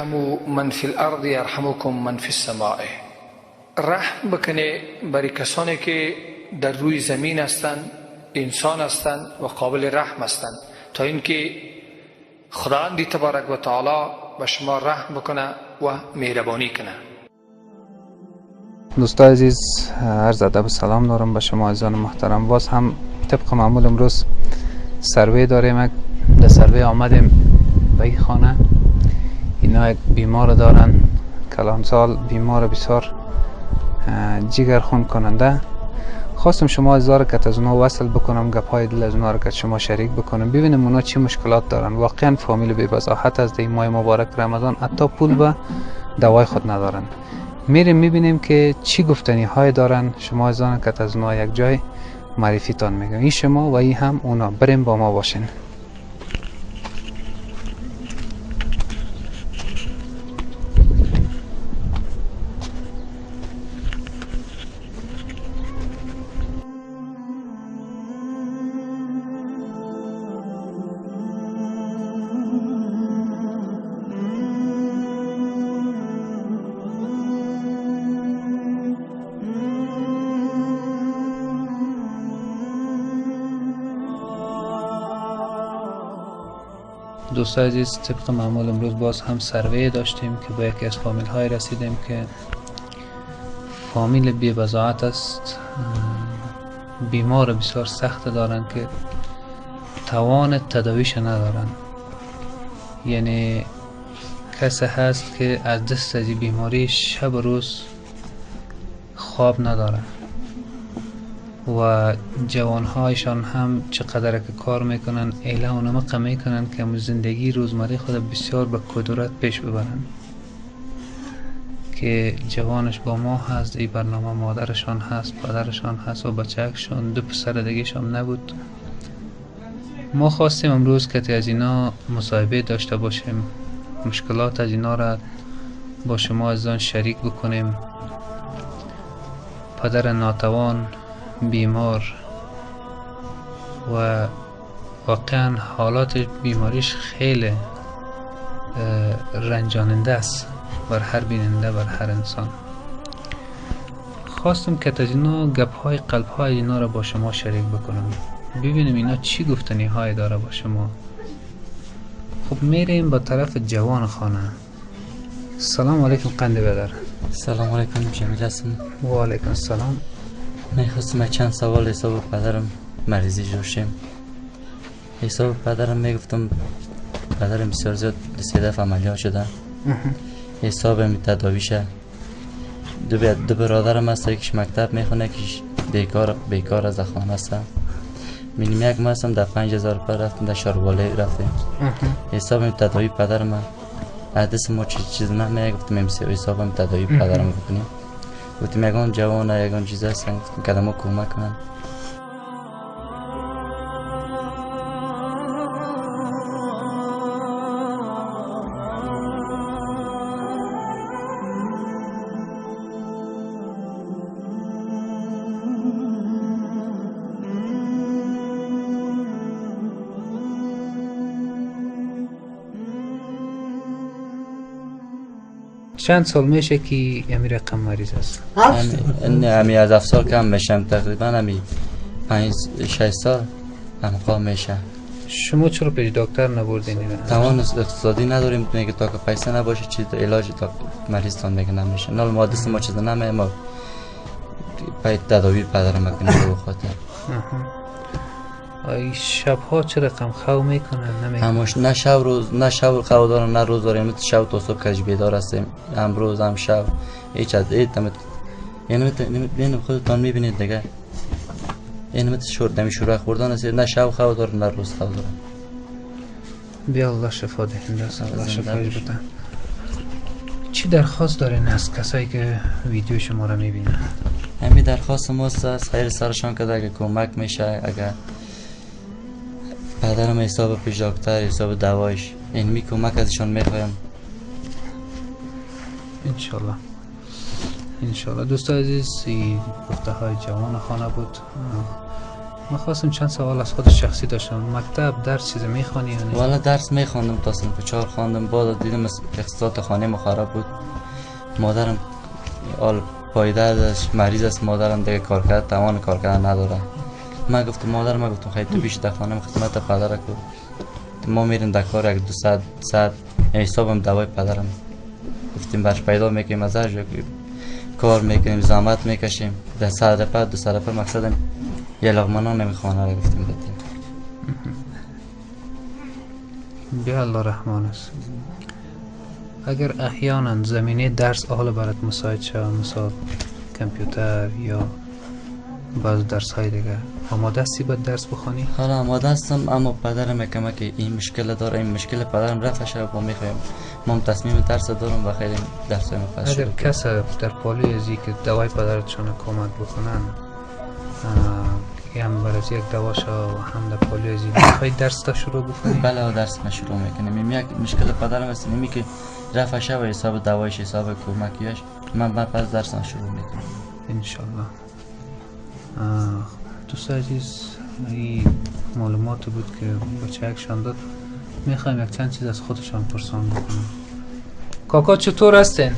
ارحموا من فی الارض یرحمکم من فی السماء. رحم بکنه برای کسانی که در روی زمین هستند، انسان هستند و قابل رحم هستند، تا اینکه خداوند تبارک و تعالی به شما رحم بکنه و مهربانی کنه. دوستای عزیز، عرض ادب و سلام دارم به شما عزیزان محترم. باز هم طبق معمول امروز سروی داریم. در سروی آمدیم به این خانه. اینا یک بیمار دارن، کلانسال، بیمار بسیار جگر خون کننده. خواستم شما عزیزان که از اونا وصل بکنم، گپای دل از اونا رو که شما شریک بکنم، ببینم اونا چی مشکلات دارن. واقعا فامیل بی بضاحت از در ماه مبارک رمضان حتی پول به دوای خود ندارن. میریم میبینیم که چی گفتنی های دارن. شما عزیزان که از اونا یک جای معرفیتان میگم. این شما و این هم اونا. بریم با ما باشین. دوستای عزیز، طبق معمول امروز باز هم سروی داشتیم که با یکی از فامیل های رسیدیم که فامیل بی بضاعت است، بیمار بسیار سخت دارن که توان تداویش ندارن. یعنی کسی هست که از دست از بیماری شب و روز خواب نداره و جوانهایشان هم چقدر که کار میکنن ایله و نمقه میکنن که زندگی روزمره خود بسیار به کدورت پیش ببرن. که جوانش با ما هست، ای برنامه مادرشان هست، پدرشان هست و بچه‌شان، دو پسر دیگه‌شان نبود. ما خواستیم امروز که از اینا مصاحبه داشته باشیم، مشکلات از اینا را با شما عزیزان شریک بکنیم. پدر ناتوان، بیمار و واقعا حالات بیماریش خیلی رنجاننده است بر هر بیننده، بر هر انسان. خواستم که از اینا گپ های قلب های اینا را با شما شریک بکنم، ببینیم اینا چی گفتنی های داره با شما. خب میریم با طرف جوان خانه. سلام علیکم قند بدر. سلام علیکم، جمیل هستم. و علیکم السلام. میخواستم چند سوال حساب پدرم مریضی داشتیم. حساب پدرم میگفتم پدرم بسیار زیاد 3 دفعه عملیات شده. حساب تداویشه. دو برادرم هست، یکیش مکتب میخونه، یکیش بیکار از خانه است. مینیم یک ما هستم در 5000 پر رفتیم، در شارواله رفتیم. حساب تداوی پدرم از ما چیز نمیگفتم، حسابم تداوی پدرم بکنیم. گفتیم یگان جوان یگان چیز هستن، گفتیم که ما کمک کنن. چند سال میشه که امی رقم مریض است؟ امی از 7 سال کم میشم، تقریبا امی 5-6 سال همخواه میشه. شما چرا پیش دکتر نبردین؟ توان اقتصادی نداریم، میگه تا که پیسه نباشه چیز علاج تا مریضتان میگه نمیشه. نه ما دست ما چیز نمیه، ما پای تداوی پدرم میکنیم به خاطر. ای شبها چه رقم خو میکنن؟ نمیکنن همش، نه شب روز، نه شب خو دارم نه روز داریم. شب تا صبح کش بیدار هستیم، هم روز هم شب. هیچ از یعنی یعنی خودتان میبینید دیگه. یعنی شور دمی شورا خوردن است، نه شب خو دارم نه روز خو دارم. بیا الله شفا دهنده است، الله شفایش بده. چی درخواست دارین از کسایی که ویدیو شما را میبینن؟ همین درخواست ماست از خیر سرشان که اگه کمک میشه، اگه پدرم حساب پیش دکتر، حساب دوایش، این کمک ازشان میخوایم. انشالله انشالله. دوستان عزیز، این گفته های جوان خانه بود. ما خواستم چند سوال از خود شخصی داشتم. مکتب درس چیز میخوانی یا نه؟ والا درس میخواندم تا صنف 4 خواندم، بعد دیدم اقتصاد خانه ما خراب بود، مادرم آل پایده مریض است، مادرم دیگه کار کرد توان کار کردن نداره. من گفتم مادر، من گفتم خیلی تو بیش در خانه خدمت پدر کو، ما میریم در کار یک 200 حسابم دوای پدرم گفتیم برش پیدا میکنیم، از هر کار میکنیم زحمت میکشیم، در 100 روپه 200 روپه مقصدم یه لغمانان نمیخوانه را گفتیم بدیم. بیا الله رحمان است. اگر احیانا زمینه درس اهل برات مساعد شود، مثال کامپیوتر یا بعض درس های دیگه، آماده هستی باید درس بخوانی؟ حالا آماده هستم، اما پدرم کمک که این مشکل داره، این مشکل پدرم رفع شد و میخوایم ما هم تصمیم درس دارم و خیلی درس های مفصل. اگر کس در پالوی ازی که دوای پدرتشان کمک بکنن، هم برای یک دوا شو و هم در پالوی ازی میخوای درس تا شروع بکنی؟ بله درس ما شروع میکنیم. یک مشکل پدرم است اینمی که رفع شد و حساب دوایش حساب کمکیاش، من بعد پس درس شروع میکنم انشالله. دوست عزیز، این معلومات بود که بچه یکشان داد. میخوایم یک چند چیز از خودشان پرسان بکنم. کاکا چطور هستین؟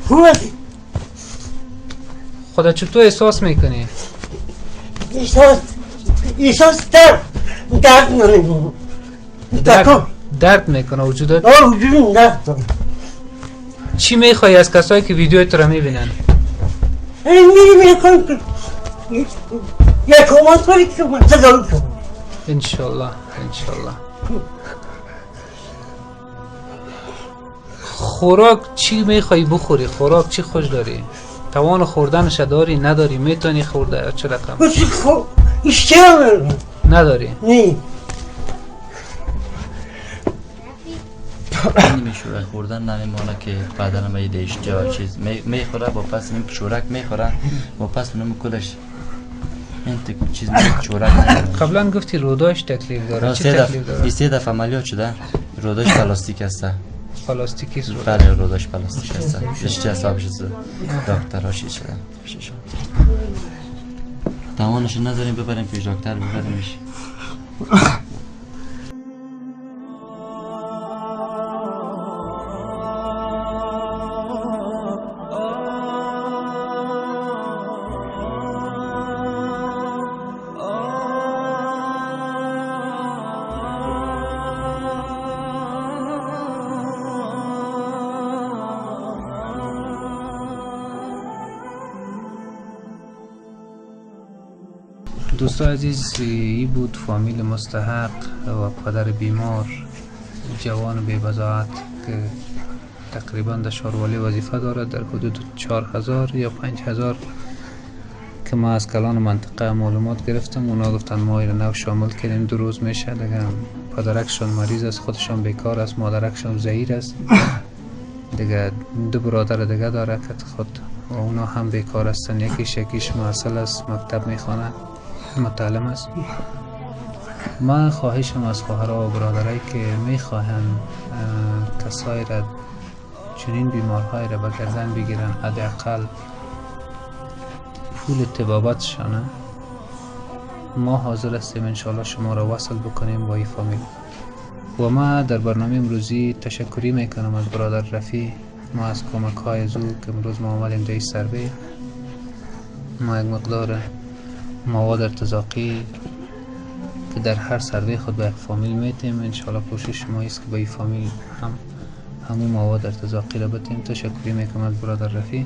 خوب هستی؟ خدا چطور احساس میکنی؟ احساس درد میکنه. درد میکنه وجودت؟ آه وجودم درد داره. چی میخوای از کسایی که ویدیو تو را میبینن؟ میخوام یک کمک کنید که من تداوی کنم. انشالله انشالله. خوراک چی میخوای بخوری؟ خوراک چی خوش داری؟ توان خوردنش داری نداری؟ میتونی خورده چه رقم؟ نداری؟ نه. نیمه شورک خوردن نمیمانه که بدنم ایده اشتها چیز میخوره، با پس نیم شورک میخوره، با پس نیم کلش این تک چیز شورک. قبلا گفتی روداش تکلیف داره، چه تکلیف داره؟ 3 دفعه عملیات شده، روداش پلاستیک است. پلاستیکی است؟ بله روداش پلاستیک است. اشتها حساب شده، دکترها شده. توانش نداریم ببریم پیش دکتر ببریمش. دوستان عزیز، ای بود فامیل مستحق و پدر بیمار جوان بی بضاعت که تقریبا در شاروالی وظیفه دارد، در حدود 4000 یا 5000 که ما از کلان منطقه معلومات گرفتم. اونا گفتن ما ایره نو شامل کردیم، 2 روز میشه دیگه. پدرکشان مریض است، خودشان بیکار است، مادرکشان زهیر است دیگه، 2 برادر دیگه داره که خود و اونا هم بیکار هستن. یکیش محصل است، مکتب میخوانه، متعلم است. من خواهشم از خواهرها و برادرایی که میخواهند کسایی را چنین بیمارهایی را به گردن بگیرن، حداقل پول طبابتشانه، ما حاضر هستیم انشاءالله شما را وصل بکنیم با این فامیل. و ما در برنامه امروزی تشکری میکنم از برادر رفیع، ما از کمک های از او که امروز ما آمدیم در این سروی. ما یک مقدار مواد ارتزاقی که در هر سروی خود به یک فامیل میتیم، انشاءالله کوشش ما است که به این فامیل هم همون مواد ارتزاقی را بتیم. تشکری میکنم از برادر رفیع.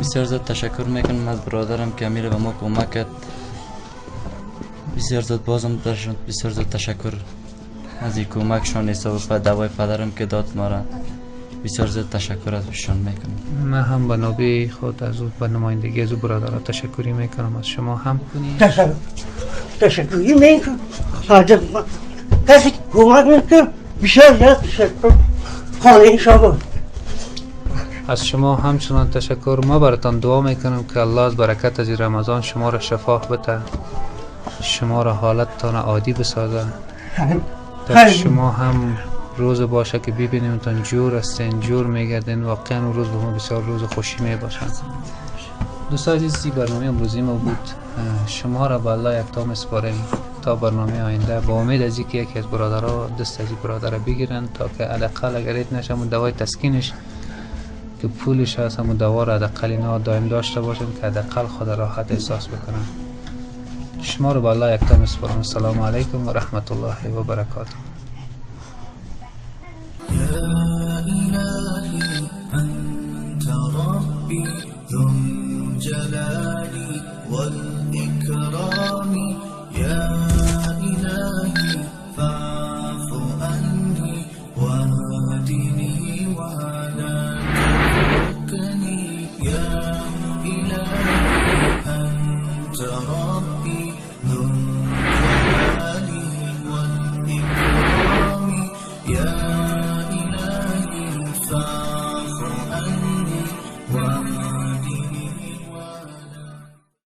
بسیار زیاد تشکر میکنم از برادرم که امیر به ما کمک کرد. بسیار زیاد بازم درشون بسیار زیاد تشکر از این کمکشان، حساب دوای پدرم که داد ما را. بسیار زیاد تشکر ازشون میکنم. من هم به نوبه خود از او به نمایندگی از او برادرها تشکری میکنم. از شما هم تشکری میکنم. کسی کمک میکنه بسیار زیاد تشکر. خانه شما از شما همچنان تشکر. ما براتان دعا میکنم که الله از برکت از رمضان شما را شفا بده، شما را حالتتان عادی بسازه، تا شما هم روز باشه که ببینیم تان جور هستین، جور میگردین. واقعا اون روز به ما بسیار روز خوشی میباشن. دوستان عزیز، برنامه امروزی ما بود. شما را به الله یکتا میسپاریم تا برنامه آینده، با امید از اینکه یکی از برادرها دست از این برادر بگیرن تا که حداقل اگر هیچ نشه همون دوای تسکینش که پولش هست، همون دوا را حداقل اینا دائم داشته باشن که حداقل خود راحت احساس بکنن. شما رو به الله یکتا میسپارم. السلام علیکم و رحمت الله و برکاته. والإكرام يا إلهي فاعف عني واهدني ولا تتركني يا إلهي أنت ربي.